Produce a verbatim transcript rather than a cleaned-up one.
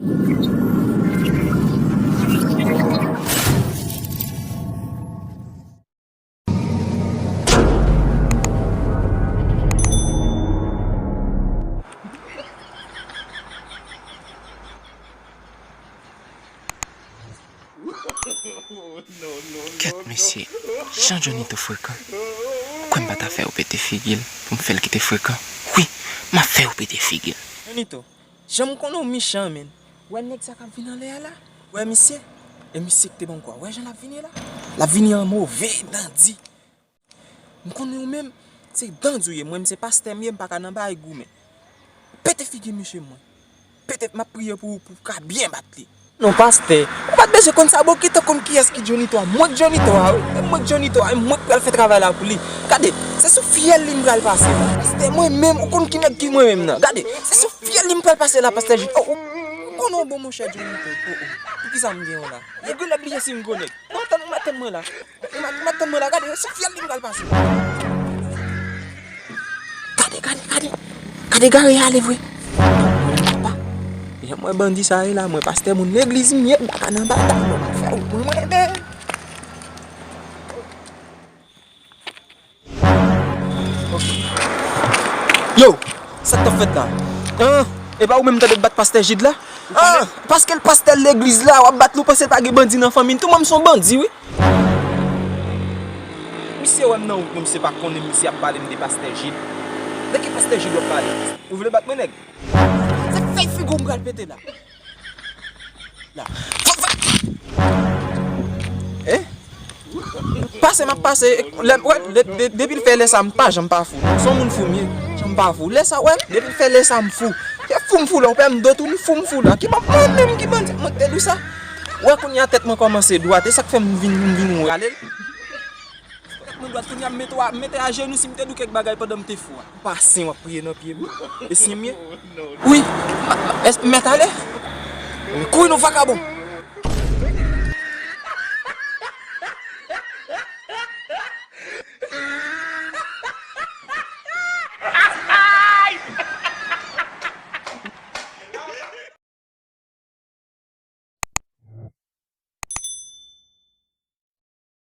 Kèt mesye, jan Johnito frekan. Ou kwè m pa ta fè yo pete figi l pou m fè l kite frekan? Wi, m ap fè yo pete figi l. Johnito, jan m konnen w mechan, menn. Wè nèg sa k ap vin anlè a la? Wè misye? E misye ki te ban m kwa? Wè jan l ap vini la? L ap vini an move dandi. M konnen ou menm, se dandi w ye. Mwen, m se pastè m ye, m pa ka nan bagay goumen. Pete figi misye mwen. Pete, m ap priye pou ou, pou w ka byen bat li. Non, pastè, ou pa t bezwen konn sa, bon, kite w konn kiyès ki Johnito a. Mwen k Johnito a, wi. E mwen k Johnito a, e mwen k pral fè travay la pou li. Gade, se sou fyèl li m pral pase. Pastè, mwen menm, ou konn ki nèg ki mwen menm nan. Gade, se sou fyèl li m pral pase la, pastè Jid. Oh, oh, ou konnen w bon, monchè Johnito. Oh, oh. Poukisa m gen w la? Nèg yo lè bliye si m gwo nèg. Bon, tann, ou mèt tann mwen la. Ou mèt, ou mèt tann mwen la, gade, se fyèl li m pral pase. Gade, gade, gade. Gade gare ale vre. Papa, jan mwen bandi sa ye la, mwen pastè moun legliz m ye, m pa ka nan batay, mwen pa fè wout mwen, mwen, men. Yo, sa k t ap fèt la? An, e pa ou menm tande k bat pastè Jid la? An, paske l pastè legliz la, w ap bat li, ou panse l pa gen bandi nan fanmi l tou? Mwen, m se yon bandi, wi. Misye wè m nan wout, mwen, misye pa konnen, misye ap pale m de pastè Jid. De ki pastè Jid w ap pale? Ou vle bat mwen, nèg? Se fèy figi w m pral pete la. La. Eh? Pase, m ap pase. Lè, wè, de, de, depi l fè lè sa, m pa janm pa fou. Se yon moun fou m ye. Janm pa fou. Lè sa, wè, depi l fè lè sa, m fou. Se fou m fou la, ou pè m do tou, m fou m fou la. Ki ban mwen menm ki bandi, mwen te di w sa. Wè, kounye a tèt mwen kòmanse dwat, e sa k fè m vin, m vin rale l. Tèt mwen dwat, kounye a m mete, m mete ajenou, si m te di w kèk bagay pandan m te fou a. Pa sen w ap priye nan pye m. E sen m ye? Wi, m, m, mèt ale. Kouri non vakabon.